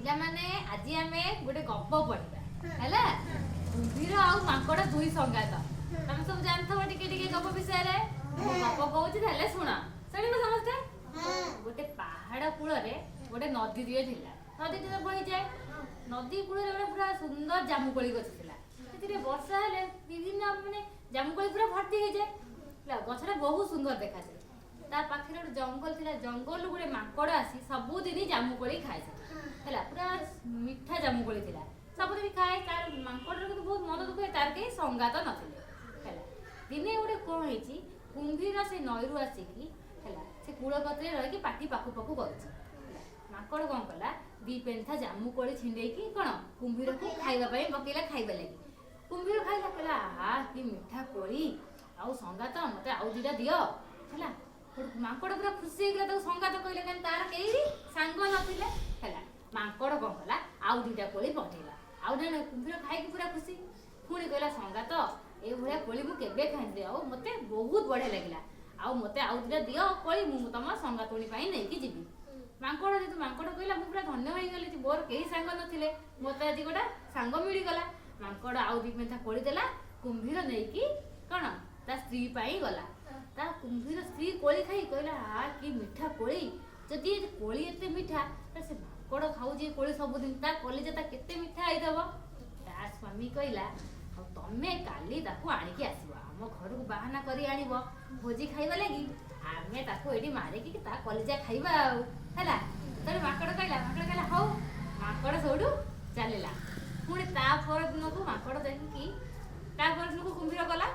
ପିଲାମାନେ, ଆଜି ଆମେ ଗୋଟେ ଗପ ପଢିବା, ହେଲା? କୁମ୍ଭୀର ଆଉ ମାଙ୍କଡ ଦୁଇ ସଙ୍ଗାତ। ତମେ ସବୁ ଜାଣିଥିବ ଟିକେ ଟିକେ ଗପ ବିଷୟରେ। ମୁଁ ଗପ କହୁଛି, ତାହେଲେ ଶୁଣ। ଶୁଣିବ ସମସ୍ତେ? ଗୋଟେ ପାହାଡ କୂଳରେ ଗୋଟେ ନଦୀ ଟିଏ ଥିଲା। ନଦୀଟି ତ ବହିଯାଏ। ନଦୀ କୂଳରେ ଗୋଟେ ପୁରା ସୁନ୍ଦର ଜାମୁକୋଳି ଗଛ ଥିଲା। ସେଥିରେ ବର୍ଷା ହେଲେ ବିଭିନ୍ନ ମାନେ ଜାମୁକୋଳି ପୁରା ଭର୍ତ୍ତି ହେଇଯାଏ, ହେଲା? ଗଛଟା ବହୁତ ସୁନ୍ଦର ଦେଖାଯାଏ। ତା ପାଖରେ ଗୋଟେ ଜଙ୍ଗଲ ଥିଲା। ଜଙ୍ଗଲରୁ ଗୋଟେ ମାଙ୍କଡ ଆସି ସବୁଦିନ ଜାମୁକୋଳି ଖାଏ ସେଠି, ହେଲା? ପୁରା ମିଠା ଜାମୁକୋଳି ଥିଲା, ସବୁଦିନ ଖାଏ। ତାର ମାଙ୍କଡର କିନ୍ତୁ ବହୁତ ମନ ଦୁଃଖ ହୁଏ, ତାର କେହି ସଙ୍ଗାତ ନଥିଲେ, ହେଲା? ଦିନେ ଗୋଟେ କଣ ହେଇଛି, କୁମ୍ଭୀର ସେ ନଈରୁ ଆସିକି, ହେଲା, ସେ କୂଳ କତିରେ ରହିକି ପାଟି ପାକୁ ପାକୁ କରୁଛି, ହେଲା? ମାଙ୍କଡ କଣ କଲା, ଦି ପେନ୍ଥା ଜାମୁକୋଳି ଛିଣ୍ଡେଇକି କଣ କୁମ୍ଭୀରକୁ ଖାଇବା ପାଇଁ ପକେଇଲା। ଖାଇବା ଲାଗି କୁମ୍ଭୀର ଖାଇଲା। କହିଲା, "ଆହା, କି ମିଠା କୋଳି! ଆଉ ସଙ୍ଗାତ, ମତେ ଆଉ ଦିଟା ଦିଅ।" ହେଲା? ସେଠୁ ମାଙ୍କଡ ପୁରା ଖୁସି ହେଇଗଲା ତାକୁ ସଙ୍ଗାତ କହିଲେ, କାରଣ ତାର କେହି ସାଙ୍ଗ ନଥିଲେ, ହେଲା? ମାଙ୍କଡ କଣ କଲା, ଆଉ ଦିଟା କୋଳି ପଠେଇଲା। ଆଉ ନା କୁମ୍ଭୀର ଖାଇକି ପୁରା ଖୁସି। ପୁଣି କହିଲା, "ସଙ୍ଗାତ, ଏଇଭଳିଆ କୋଳି ମୁଁ କେବେ ଖାଇନଥିଲି ଆଉ ମତେ ବହୁତ ବଢିଆ ଲାଗିଲା। ଆଉ ମତେ ଆଉ ଦିଟା ଦିଅ କୋଳି, ମୁଁ ତମ ସଙ୍ଗାତୁଣୀ ପାଇଁ ନେଇକି ଯିବି।" ମାଙ୍କଡ ଯେହେତୁ ମାଙ୍କଡ କହିଲା, "ମୁଁ ପୁରା ଧନ୍ୟ ହେଇଗଲି ଯେ ମୋର କେହି ସାଙ୍ଗ ନଥିଲେ, ମତେ ଆଜି ଗୋଟେ ସାଙ୍ଗ ମିଳିଗଲା।" ମାଙ୍କଡ ଆଉ ଦି ପେନ୍ଥା କୋଳି ଦେଲା। କୁମ୍ଭୀର ନେଇକି କଣ ତା ସ୍ତ୍ରୀ ପାଇଁ ଗଲା। ତା କୁମ୍ଭୀର ସ୍ତ୍ରୀ କୋଳି ଖାଇ କହିଲା, "ଆ, କି ମିଠା କୋଳି! ଯଦି ଏ କୋଳି ଏତେ ମିଠା, ତାହେଲେ ସେ ମାଙ୍କଡ ଖାଉଛି ଏ କୋଳି ସବୁଦିନ, ତା କଲିଜା ତା କେତେ ମିଠା ହେଇଥିବ।" ତା ସ୍ୱାମୀ କହିଲା, "ଆଉ ତମେ କାଲି ତାକୁ ଆଣିକି ଆସିବ, ଆମ ଘରକୁ ବାହାନା କରି ଆଣିବ ଭୋଜି ଖାଇବା ଲାଗି। ଆମେ ତାକୁ ଏଇଠି ମାରିକି ତା କଲିଜା ଖାଇବା ଆଉ।" ହେଲା? ଯେତେବେଳେ ମାଙ୍କଡ କହିଲା, ମାଙ୍କଡ କହିଲା, "ହଉ।" ମାଙ୍କଡ ସେଇଠୁ ଚାଲିଲା। ପୁଣି ତା ପରଦିନକୁ ମାଙ୍କଡ ଦେଖିକି, ତା ପରଦିନକୁ କୁମ୍ଭୀର ଗଲା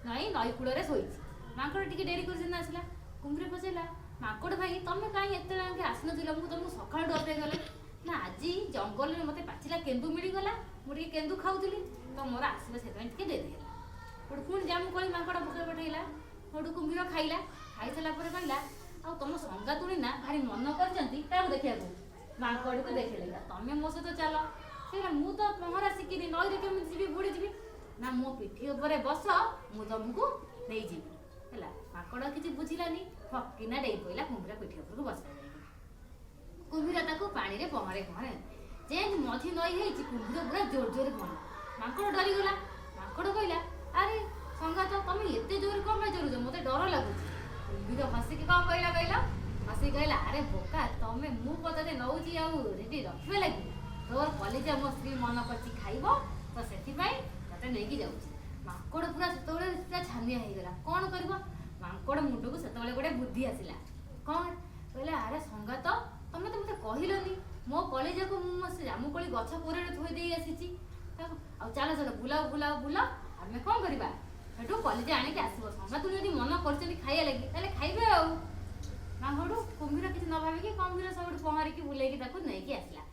ନଈ ନଈ କୂଳରେ ଶୋଇଛି। ମାଙ୍କଡ ଟିକେ ଡେରି କରି ସେଦିନ ଆସିଲା। କୁମ୍ଭୀର ପଚାରିଲା, "ମାଙ୍କଡ ଭାଇ, ତମେ କାହିଁ ଏତେ ଯାକେ ଆସିନଥିଲ? ମୁଁ ତମକୁ ସକାଳଠୁ ଅପେକ୍ଷା କଲି।" "ନା, ଆଜି ଜଙ୍ଗଲରେ ମତେ ପାଚିଲା କେନ୍ଦୁ ମିଳିଗଲା, ମୁଁ ଟିକେ କେନ୍ଦୁ ଖାଉଥିଲି, ତ ମୋର ଆସିବା ସେଥିପାଇଁ ଟିକେ ଡେରି ହେଲା।" ସେଠୁ ପୁଣି ଜାମୁକୋଳି ମାଙ୍କଡ ପକେଇ ପଠେଇଲା। ସେଠୁ କୁମ୍ଭୀର ଖାଇଲା। ଖାଇସାରିଲା ପରେ କହିଲା, "ଆଉ ତମ ସଙ୍ଗାତୁଣୀ ନା ଭାରି ମନ କରିଛନ୍ତି କାହାକୁ ଦେଖିବାକୁ?" ମାଙ୍କଡକୁ ଦେଖିଲେ। "ତମେ ମୋ ସହିତ ଚାଲ।" ସେ କହିଲା, "ମୁଁ ତ ପହଁରା ଶିଖିନି, ନଈରେ କେମିତି ଯିବି? ବୁଡ଼ିଯିବି।" "ନା, ମୋ ପିଠି ଉପରେ ବସ, ମୁଁ ତମକୁ ନେଇଯିବି।" ହେଲା? ମାଙ୍କଡ କିଛି ବୁଝିଲାନି, ଫକିନା ଡେଇଁ ପଇଲା କୁମ୍ଭୀର ପିଠି ଉପରକୁ ବସିଲା ଯାଇକି। କୁମ୍ଭୀର ତାକୁ ପାଣିରେ ପହଁରେ ପହଁରେ ଯେମିତି ମଝି ନଈ ହେଇଛି, କୁମ୍ଭୀର ପୁରା ଜୋର ଜୋରେ ପହଁରିଲା। ମାଙ୍କଡ ଡରିଗଲା। ମାଙ୍କଡ କହିଲା, "ଆରେ ସଙ୍ଗାତ, ତମେ ଏତେ ଜୋରେ କଣ ପାଇଁ ଚରୁଛ? ମତେ ଡର ଲାଗୁଛି।" କୁମ୍ଭୀର ହସିକି କଣ କହିଲା କହିଲ? ହସିକି କହିଲା, "ଆରେ ବୋକା ତମେ, ମୁଁ କଣ ତତେ ନଉଛି ଆଉ ସେଠି ରଖିବା ଲାଗି? ତୋର କଲିଜା ମୋ ସ୍ତ୍ରୀ ମନ କରିଛି ଖାଇବ, ତ ସେଥିପାଇଁ ତତେ ନେଇକି ଯାଉଛି।" ମାଙ୍କଡ ପୁରା ସେତେବେଳେ ପୁରା ଛାନିଆ ହେଇଗଲା। କଣ କରିବ? ମାଙ୍କଡ ମୁଣ୍ଡକୁ ସେତେବେଳେ ଗୋଟେ ବୁଦ୍ଧି ଆସିଲା। କଣ କହିଲା, "ଆରେ ସଙ୍ଗାତ, ତମେ ତ ମତେ କହିଲନି, ମୋ କଲିଜାକୁ ମୁଁ ମୋ ସେ ଜାମୁକୋଳି ଗଛ କୋରରେ ଥୋଇ ଦେଇ ଆସିଛି ତାକୁ। ଆଉ ଚାଲ ଚାଲ, ବୁଲାଅ ବୁଲାଅ ବୁଲାଅ, ଆମେ କଣ କରିବା, ସେଠୁ କଲିଜା ଆଣିକି ଆସିବ। ସଙ୍ଗାତୁଣୀ ଯଦି ମନ କରିଛନ୍ତି ଖାଇବା ଲାଗି, ତାହେଲେ ଖାଇବେ।" ଆଉ ମାଙ୍କଡୁ କୁମ୍ଭୀର କିଛି ନ ଭାବିକି କୁମ୍ଭୀର ସବୁଠୁ ପହଁରିକି ବୁଲେଇକି ତାକୁ ନେଇକି ଆସିଲା।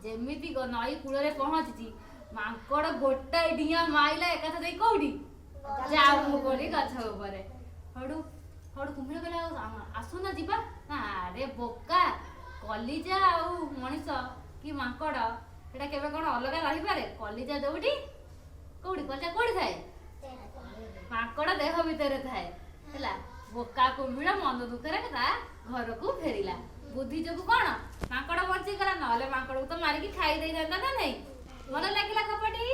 ଯେମିତି ନଈ କୂଳରେ ପହଞ୍ଚିଛି, ମାଙ୍କଡ ଗୋଟାଏ ଡିଆଁ ମାଇଲା ଏକାଥରେ ଯାଇ କୋଉଠି? ଜାମୁକୋଳି ଗଛ ଉପରେ। ହଡୁ ହଡୁ କୁମ୍ଭୀର କହିଲା, "ଆଉ ଆସୁନ ଯିବା।" ନା, "ଆରେ ବୋକା, କଲିଜା ଆଉ ମଣିଷ କି ମାଙ୍କଡ ସେଟା କେବେ କଣ ଅଲଗା ରହିପାରେ? କଲିଜା ଯୋଉଠି, କୋଉଠି କଲିଜା କୋଉଠି ଥାଏ? ମାଙ୍କଡ ଦେହ ଭିତରେ ଥାଏ।" ହେଲା? ବୋକା କୁମ୍ଭୀର ମନ ଦୁଃଖରେ ତା ଘରକୁ ଫେରିଲା। ବୁଦ୍ଧି ଯୋଗୁ କଣ ମାଙ୍କଡ ବଞ୍ଚିଗଲା, ନହେଲେ ମାଙ୍କଡକୁ ତ ମାରିକି ଖାଇ ଦେଇଥାନ୍ତା, ନା ନାଇଁ? ଭଲ ଲାଗିଲା ଗପଟି?